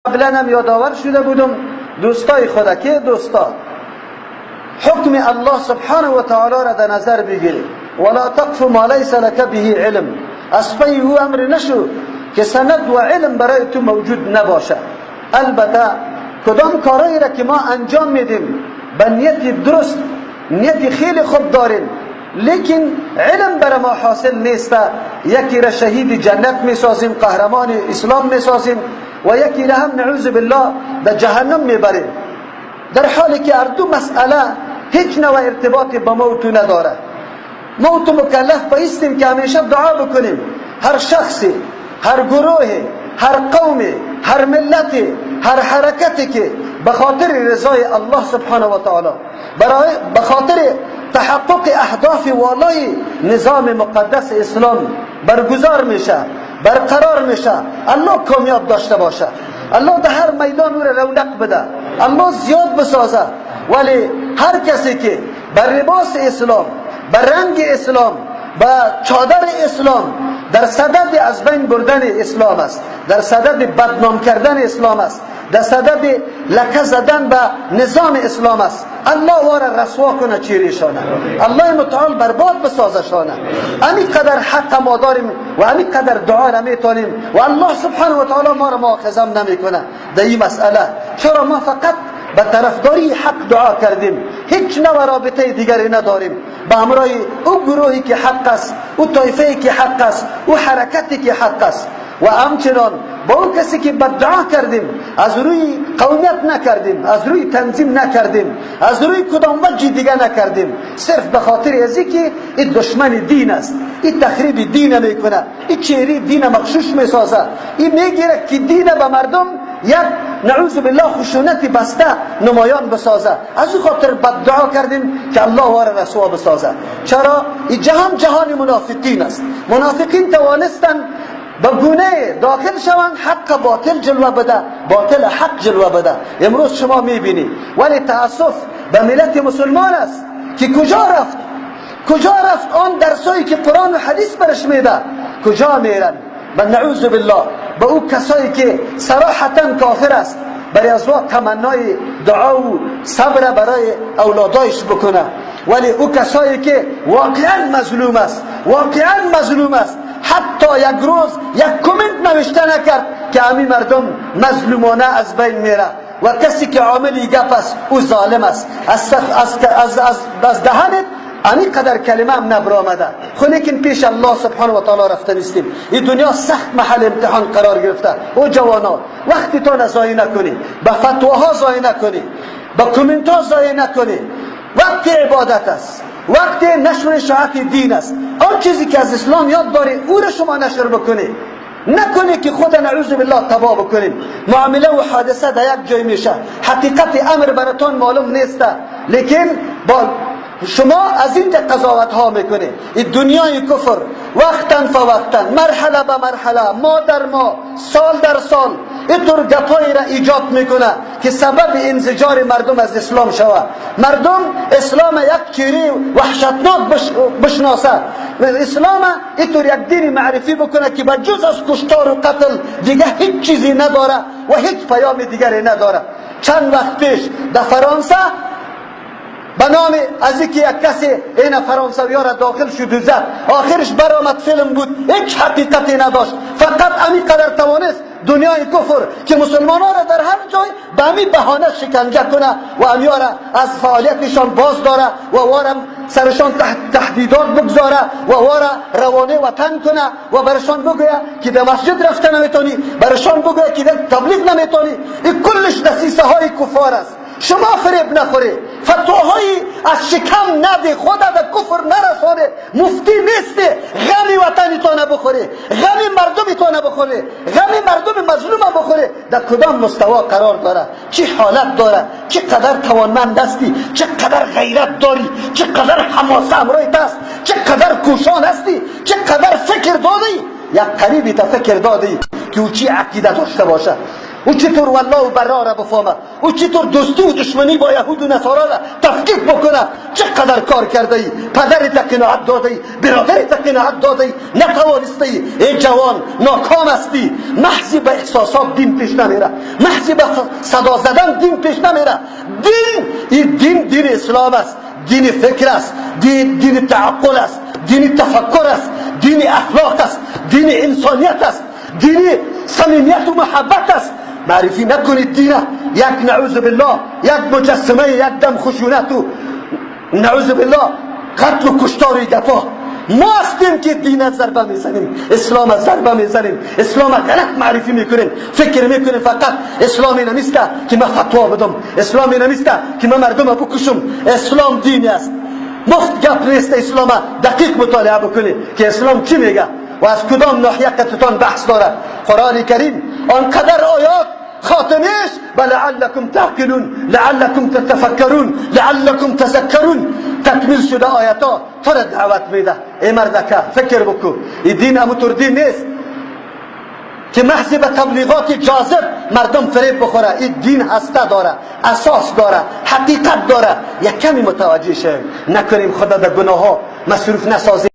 قبلا هم یادآور شده بودم دوستای خدا که دوستا حکم الله سبحانه و تعالی را در نظر بگیرید. ولا تقف ما لیس لك به علم، از پی او امر نشو که سند و علم برای تو موجود نباشه. البته کدام کارایی را که ما انجام میدیم به نیت درست، نیت خیلی خوب داریم، لیکن علم برای ما حاصل نیست. یکی را شهید جنت میسازیم، قهرمان اسلام میسازیم، و یکی را هم نعوذ بالله به جهنم میبریم، در حالی که هر دو مسئله هیچ نوع ارتباطی با موت نداره. موت مکلف بایستیم که همیشه دعا بکنیم. هر شخصی، هر گروهی، هر قومی، هر ملتی، هر حرکتی که به خاطر رضای الله سبحانه و تعالی، برای به خاطر تحقق اهداف والای نظام مقدس اسلام برگزار میشه، برقرار میشه، الله کامیاب داشته باشه، الله در هر میدان او را رونق بده، الله زیاد بسازه. ولی هر کسی که بر لباس اسلام، بر رنگ اسلام، به چادر اسلام در صدد از بین بردن اسلام است، در صدد بدنام کردن اسلام است، در صدد لکه زدن به نظام اسلام است، الله واره رسوا کنه چیریشانه، الله متعال برباد بسازشانه. امی قدر حق ما داریم و امی قدر دعا را میتونیم و الله سبحانه و تعالی ما را مؤاخذه نمیکنه در این مسئله. چرا ما فقط به طرفداری حق دعا کردیم، هیچ نوع رابطه دیگری نداریم به همراه او گروهی که حق است، او طایفه‌ای که حق است، او حرکتی که حق است. و همچنان با او کسی که بدعا کردیم، از روی قومیت نکردیم، از روی تنظیم نکردیم، از روی کدام وجه دیگه نکردیم، صرف به خاطر از که این دشمن دین است، این تخریب دین میکنه، این چهره دین مغشوش میسازه، این میگیره که دین به مردم یک نعوذ بالله خشونت بسته نمایان بسازه. از او خاطر بدعا کردیم که الله واره رسوا بسازه. چرا؟ این جهان جهان منافقین است. منافقین توانستن به گونه داخل شوند، حق باطل جلوه بده، باطل حق جلوه بده. امروز شما میبینی. ولی تأسف به ملت مسلمان است که کجا رفت، کجا رفت آن درسایی که قرآن و حدیث برش میده، کجا میرن؟ و نعوذ بالله به او کسایی که صراحتا کافر است، برای از او تمنای دعا و صبر برای اولادایش بکنه. ولی او کسایی که واقعا مظلوم است، واقعا مظلوم است، حتی یک روز یک کامنت نوشته نکرد که همین مردم مظلومانه از بین میره. و کسی که عامل گپ است او ظالم است. از دهنت امی قدر کلمه هم نبرآمده. خو لیکن پیش الله سبحانه و تعالی رفته نیستیم. این دنیا سخت محل امتحان قرار گرفته. او جوانا وقتی تو ضایع نکنی، به فتواها ضایع نکنی، به کامنت ها ضایع نکنی. وقت عبادت است، وقت نشر اشاعت دین است. آن چیزی که از اسلام یاد داری او را شما نشر بکنی، نکنی که خود نعوذ بالله تباه بکنیم. معامله و حادثه در یک جای میشه، حقیقت امر براتون معلوم نیست، لیکن با شما از اینجا قضاوت ها میکنه. این دنیای کفر وقتا فوقتا، مرحله به مرحله، ما در ما، سال در سال، اینطور گپایی را ایجاد میکنه که سبب انزجار مردم از اسلام شوه. مردم اسلام یک چهره وحشتناک بشناسه، اسلام اینطور یک دین معرفی بکنه که به جز از کشتار و قتل دیگه هیچ چیزی نداره و هیچ پیام دیگری نداره. چند وقت پیش در فرانسه به نام از اینکه یک کسی این فرانسوی ها را داخل شد و زد، آخرش برآمد فیلم بود، هیچ حقیقتی نداشت. فقط امی قدر توانست دنیای کفر که مسلمان ها را در هر جای به امی بهانه شکنجه کنه و امی ها را از فعالیتشان باز داره و وارم سرشان تهدیدات بگذاره و وارا روانه وطن کنه و برشان بگویه که در مسجد رفته نمیتونی، برشان بگویه که در تبلیغ نمیتونی. این کلش دسیسه های کفار است. شما فریب نخوری، فتواهای از شکم نده، خدا در کفر نرسانه. مفتی نیستی غم وطنی تو نبخوری، غم مردمی تو نبخوری، غم مردم مظلوم بخوری. در کدام مستوا قرار داره، چه حالت داره، چه قدر توانمند هستی، چه قدر غیرت داری، چه قدر حماسه همراه است، چه قدر کوشان هستی، چه قدر فکر دادی. یک قریبی تا فکر دادی که او چی عقیده داشته باشه. او چطور والله و برا را بفهمه؟ او چطور دوستی و دشمنی با یهود و نصارا را تفکیک بکنه؟ چقدر کار کرده ای؟ پدرت قناعت داده ای، برادرت قناعت داده ای، نتوانسته ای. ای جوان، ناکام هستی. محضی به احساسات دین پیش نمیره، محضی به صدا زدن دین پیش نمیره. دین، این دین دین اسلام است، دین فکر است، دین تعقل است، دین تفکر است، دین اخلاق است، دین انسانیت است، دین صمیمیت و محبت است. معرفی نکنید دینه یک نعوذ بالله یک مجسمه، یک دم خشونت و نعوذ بالله قتل و کشتار گپا. ما هستیم که دین ضربه میزنیم، اسلام ضربه میزنیم، اسلام غلط معرفی میکنیم. فکر میکنیم فقط اسلام نمیست که من فتوا بدم، اسلام نمیست که من مردم بکشم. اسلام دینی است، مفت گپ نیست. اسلام دقیق مطالعه بکنید که اسلام چی میگه و از کدام ناحیه قطعتان بحث داره. قرآن کریم آنقدر آیات خاتمش و لعلکم تعقلون، لعلکم تتفکرون، لعلکم تذکرون، تکمیل شده آیت ها تو را دعوت میده. ای مردکه فکر بکن، این دین اموتور دین نیست که محض به تبلیغات جاذب مردم فریب بخوره. این دین هسته داره، اساس داره، حقیقت داره. یک کمی متوجه شویم، نکنیم خدا در گناه ها مصروف نسازیم.